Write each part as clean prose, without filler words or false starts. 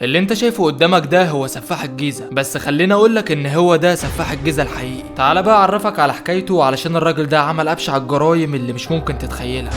اللي انت شايفه قدامك ده هو سفاح الجيزة، بس خليني اقولك ان هو ده سفاح الجيزة الحقيقي. تعال بقى اعرفك على حكايته، علشان الراجل ده عمل ابشع الجرايم اللي مش ممكن تتخيلها.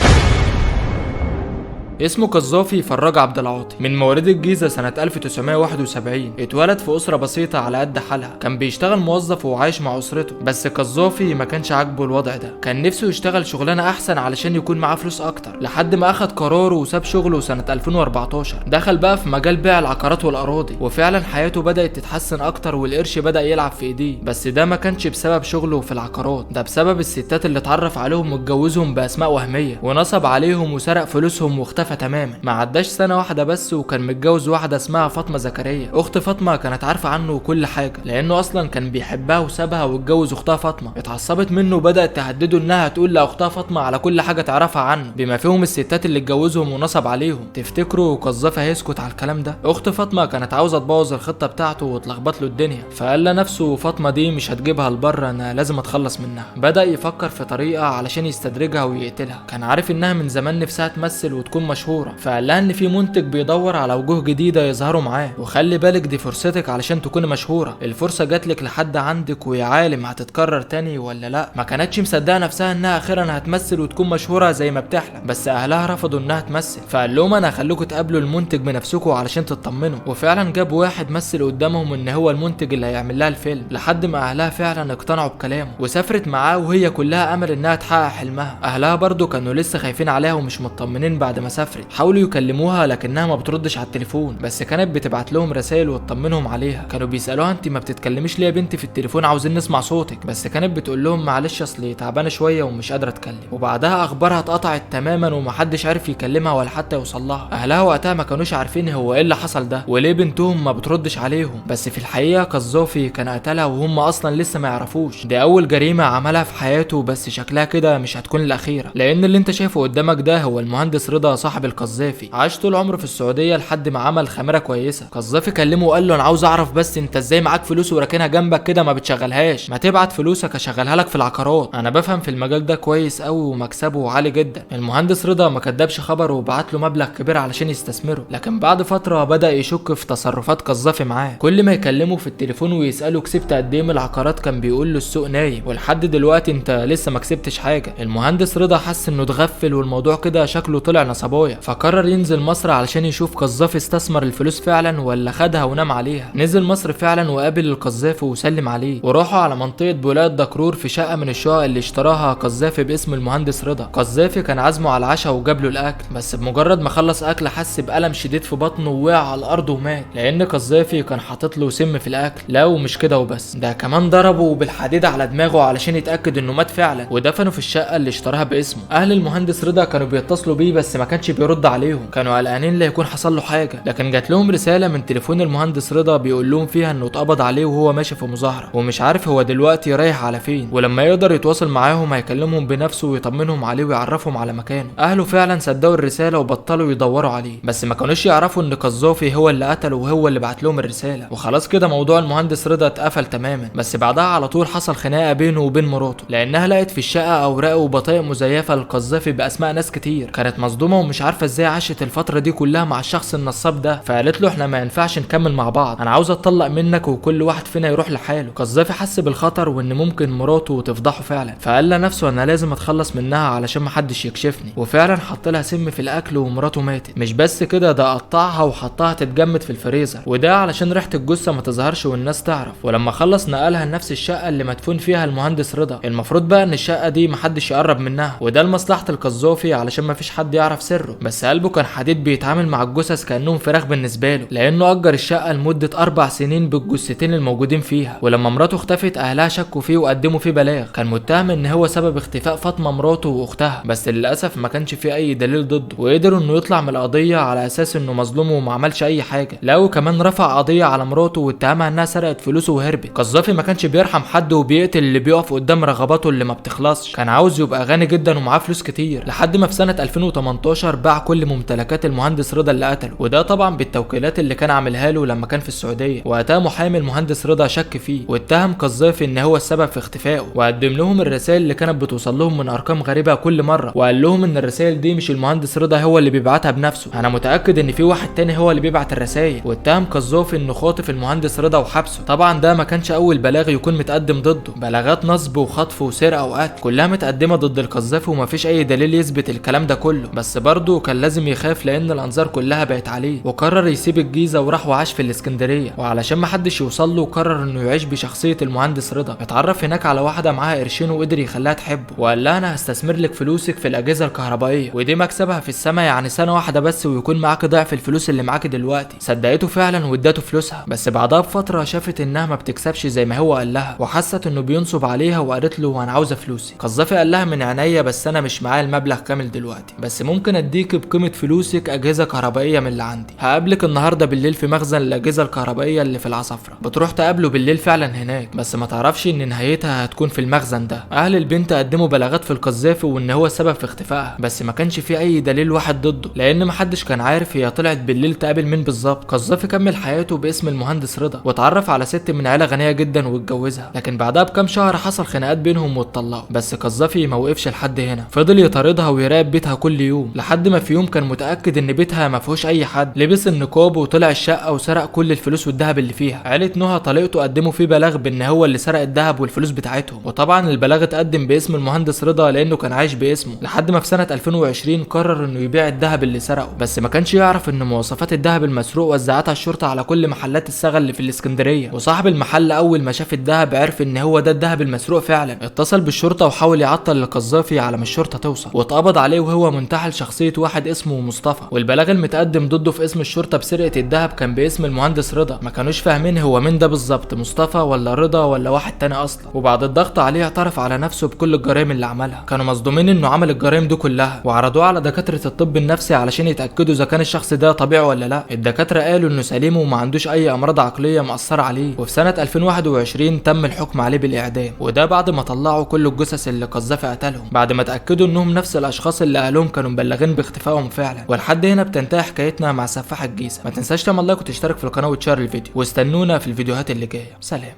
اسمه قذافي فراج عبد العاطي، من مواليد الجيزة سنة 1971. اتولد في أسرة بسيطة على قد حالها، كان بيشتغل موظف وعايش مع أسرته. بس قذافي ما كانش عاجبه الوضع ده، كان نفسه يشتغل شغلانة أحسن علشان يكون معاه فلوس أكتر، لحد ما أخد قراره وساب شغله سنة 2014. دخل بقى في مجال بيع العقارات والأراضي، وفعلا حياته بدأت تتحسن أكتر والقرش بدأ يلعب في إيديه. بس ده ما كانش بسبب شغله في العقارات، ده بسبب الستات اللي اتعرف عليهم واتجوزهم بأسماء وهمية ونصب عليهم وسرق فلوسهم واختفى تماما. ما عداش سنة واحدة بس وكان متجوز واحدة اسمها فاطمة زكريا. اخت فاطمة كانت عارفة عنه كل حاجة، لانه اصلا كان بيحبها وسابها واتجوز اختها فاطمة. اتعصبت منه وبدأت تهدده انها تقول لاختها فاطمة على كل حاجة تعرفها عنه، بما فيهم الستات اللي اتجوزهم ونصب عليهم. تفتكروا قذافي هيسكت على الكلام ده؟ اخت فاطمة كانت عاوزة تبوظ الخطة بتاعته وتلخبط له الدنيا، فقال لنفسه فاطمة دي مش هتجيبها لبره، انا لازم اتخلص منها. بدأ يفكر في طريقة علشان يستدرجها ويقتلها. كان عارف انها من زمان نفسها تمثل وتكون مشهورة، فقال لها ان في منتج بيدور على وجوه جديدة يظهروا معاه، وخلي بالك دي فرصتك علشان تكوني مشهورة، الفرصة جاتلك لحد عندك ويا عالم هتتكرر تاني ولا لا. ما كانتش مصدقه نفسها انها اخيرا هتمثل وتكون مشهورة زي ما بتحلم، بس اهلها رفضوا انها تمثل، فقال لهم انا هخليكم تقابلوا المنتج بنفسكم علشان تطمنوا. وفعلا جاب واحد مثل قدامهم ان هو المنتج اللي هيعمل لها الفيلم، لحد ما اهلها فعلا اقتنعوا بكلامه وسافرت معاه، وهي كلها امل انها تحقق حلمها. اهلها برضو كانوا لسه خايفين عليها ومش مطمنين بعد ما سافرت، حاولوا يكلموها لكنها ما بتردش على التليفون، بس كانت بتبعت لهم رسائل وتطمنهم عليها. كانوا بيسالوها انت ما بتتكلميش ليه يا بنتي في التليفون، عاوزين نسمع صوتك، بس كانت بتقول لهم معلش اصلي تعبانة شوية ومش قادرة اتكلم. وبعدها اخبارها اتقطعت تماما ومحدش عارف يكلمها ولا حتى يوصل لها. اهلها وقتها ما كانوش عارفين هو ايه اللي حصل ده وليه بنتهم ما بتردش عليهم، بس في الحقيقة قذافي كان قتلها وهم اصلا لسه ما يعرفوش. دي اول جريمة عملها في حياته، بس شكلها كده مش هتكون الاخيرة، لان اللي انت شايفه قدامك ده هو المهندس رضا صاحب القذافي. عاش طول عمره في السعودية لحد ما عمل خميره كويسة. قذافي كلمة وقال له انا عاوز اعرف بس انت ازاي معاك فلوس وراكنها جنبك كده ما بتشغلهاش، ما تبعت فلوسك اشغلها لك في العقارات، انا بفهم في المجال ده كويس قوي ومكسبه عالي جدا. المهندس رضا ما كدبش خبره وبعت له مبلغ كبير علشان يستثمره، لكن بعد فترة بدا يشك في تصرفات قذافي معاه. كل ما يكلمه في التليفون ويساله كسبت قد ايه من العقارات كان بيقول له السوق نايم ولحد دلوقتي انت لسه ما كسبتش حاجة. المهندس رضا حس انه اتغفل والموضوع كده شكله طلع نصبايا، فقرر ينزل مصر علشان يشوف قذافي استثمر الفلوس فعلا ولا خدها ونام عليها. نزل مصر فعلا وقابل القذافي وسلم عليه، وراحوا على منطقة بولاد دكرور في شقه من الشقق اللي اشتراها قذافي باسم المهندس رضا. قذافي كان عازمة على العشاء وجاب له الاكل، بس بمجرد ما خلص اكل حس بألم شديد في بطنه ووقع على الارض ومات، لان قذافي كان حاطط له سم في الاكل. لا ومش كده وبس، ده كمان ضربه بالحديد على دماغه علشان يتاكد انه مات فعلا، ودفنه في الشقة اللي اشتراها باسمه. اهل المهندس رضا كانوا بيتصلوا بيه بس ما كانش بيرد عليهم، كانوا قلقانين لا يكون حصل له حاجة، لكن جات لهم رسالة من تليفون المهندس رضا بيقول لهم فيها انه اتقبض عليه وهو ماشي في مظاهره ومش عارف هو دلوقتي رايح على فين، ولما يقدر يتواصل معاهم هيكلمهم بنفسه ويطمنهم عليه ويعرفهم على مكانه. اهله فعلا صدقوا الرسالة وبطلوا يدوروا عليه، بس ما كانوش يعرفوا ان قذافي هو اللي قتله وهو اللي بعت لهم الرسالة. وخلاص كده موضوع المهندس رضا اتقفل تماما. بس بعدها على طول حصل خناقه بينه وبين مراته، لانها لقت في الشقة اوراق وبطايق مزيفة للقذافي باسماء ناس كتير. كانت مصدومة ومش عارفه ازاي عاشت الفترة دي كلها مع الشخص النصاب ده، فقالت له احنا ما ينفعش نكمل مع بعض، انا عاوز اتطلق منك وكل واحد فينا يروح لحاله. قذافي حس بالخطر وان ممكن مراته تفضحه فعلا، فقال لنفسه انا لازم اتخلص منها علشان محدش يكشفني، وفعلا حط لها سم في الاكل ومراته ماتت. مش بس كده، ده قطعها وحطها تتجمد في الفريزر، وده علشان ريحه الجثة ما تظهرش والناس تعرف. ولما خلص نقلها لنفس الشقة اللي مدفون فيها المهندس رضا. المفروض بقى ان الشقة دي محدش يقرب منها، وده لمصلحة القذافي علشان مفيش حد يعرف سره. بس قلبه كان حديد بيتعامل مع الجثث كانهم فراخ بالنسبة له، لانه اجر الشقة لمدة 4 سنين بالجثتين الموجودين فيها. ولما مراته اختفت اهلها شكوا فيه وقدموا فيه بلاغ، كان متهم ان هو سبب اختفاء فاطمة مراته واختها، بس للاسف ما كانش فيه اي دليل ضده، وقدروا انه يطلع من القضية على اساس انه مظلوم وما عملش اي حاجة. لا وكمان رفع قضية على مراته واتهمها انها سرقت فلوسه وهربت. قذافي ما كانش بيرحم حد وبيقتل اللي بيقف قدام رغباته اللي ما بتخلصش، كان عاوز يبقى غني جدا ومعاه فلوس كتير، لحد ما في سنة 2018 باع كل ممتلكات المهندس رضا اللي قتله، وده طبعا بالتوكيلات اللي كان عاملها له لما كان في السعودية. وقتها محامي المهندس رضا شك فيه واتهم قذافي ان هو السبب في اختفائه، وقدم لهم الرسائل اللي كانت بتوصل لهم من ارقام غريبة كل مرة، وقال لهم ان الرسائل دي مش المهندس رضا هو اللي بيبعتها بنفسه، انا متاكد ان في واحد تاني هو اللي بيبعت الرسائل. واتهم قذافي انه خاطف المهندس رضا وحبسه. طبعا ده ما كانش اول بلاغ يكون متقدم ضده، بلاغات نصب وخطف وسرقة وقتل كلها متقدمة ضد القذافي ومفيش اي دليل يثبت الكلام ده كله، بس برضه كان لازم يخاف لان الانظار كلها بقت عليه. وقرر يسيب الجيزة وراح وعاش في الاسكندرية، وعلشان محدش يوصل له قرر انه يعيش بشخصية المهندس رضا. اتعرف هناك على واحدة معاها قرشين وقدر يخليها تحبه، وقال لها انا هستثمر لك فلوسك في الاجهزة الكهربائية ودي مكسبها في السما، يعني سنة واحدة بس ويكون معاك ضعف الفلوس اللي معاك دلوقتي. صدقته فعلا وادته فلوسها، بس بعدها بفترة شافت انها ما بتكسبش زي ما هو قال لها، وحست انه بينصب عليها وقالت له انا عاوزه فلوسي. قذافي قال لها من عينيا، بس انا مش معايا المبلغ كامل دلوقتي، بس ممكن اديك بقيمة فلوسك اجهزة كهربائية من اللي عندي، هقابلك النهارده بالليل في مخزن الاجهزة الكهربائية اللي في العصافره. بتروح تقابله بالليل فعلا هناك، بس ما تعرفش ان نهايتها هتكون في المخزن ده. اهل البنت قدموا بلاغات في القذافي وان هو السبب في اختفائها، بس ما كانش في اي دليل واحد ضده لان ما حدش كان عارف هي طلعت بالليل تقابل مين بالظبط. قذافي كمل حياته باسم المهندس رضا، واتعرف على ست من عيله غنية جدا واتجوزها، لكن بعدها بكام شهر حصل خناقات بينهم واتطلقوا. بس قذافي ما وقفش لحد هنا، فضل يطاردها ويراقب بيتها كل يوم، لحد ما في يوم كان متاكد ان بيتها ما فيهوش اي حد، لبس النقاب وطلع الشقة وسرق كل الفلوس والذهب اللي فيها. عيله نهى طليقته قدموا فيه بلاغ بان هو اللي سرق الذهب والفلوس بتاعتهم، وطبعا البلاغ اتقدم باسم المهندس رضا لانه كان عايش باسمه، لحد ما في سنة 2020 قرر انه يبيع الذهب اللي سرقه، بس ما كانش يعرف ان مواصفات الذهب المسروق وزعتها الشرطة على كل محلات الصاغه اللي في الاسكندرية. وصاحب المحل اول ما شاف الذهب عرف ان هو ده الذهب المسروق فعلا، اتصل بالشرطة وحاول يعطل القذافي على ما الشرطة توصل، واتقبض عليه وهو منتحل شخصية واحد اسمه مصطفى. والبلاغ المتقدم ضده في اسم الشرطة بسرقه الذهب كان باسم المهندس رضا، ما كانوش فاهمين هو مين ده بالظبط، مصطفى ولا رضا ولا واحد تاني اصلا. وبعد الضغط عليه اعترف على نفسه بكل الجرائم اللي عملها، كانوا مصدومين انه عمل الجرائم دي كلها، وعرضوه على دكاترة الطب النفسي علشان يتاكدوا اذا كان الشخص ده طبيعي ولا لا. الدكاترة قالوا انه سليم وما عندوش اي امراض عقلية مأثره عليه. وفي سنة 2021 تم الحكم عليه بالاعدام، وده بعد ما طلعوا كل الجثث اللي قذافي قتلهم، بعد ما اتاكدوا انهم نفس الاشخاص اللي اهلهم كانوا مبلغين باختفائهم فعلا. ولحد هنا بتنتهي حكايتنا مع سفاح الجيزة. ما تنساش تعمل like وتشترك في القناة وتشير الفيديو، واستنونا في الفيديوهات اللي جاية. سلام.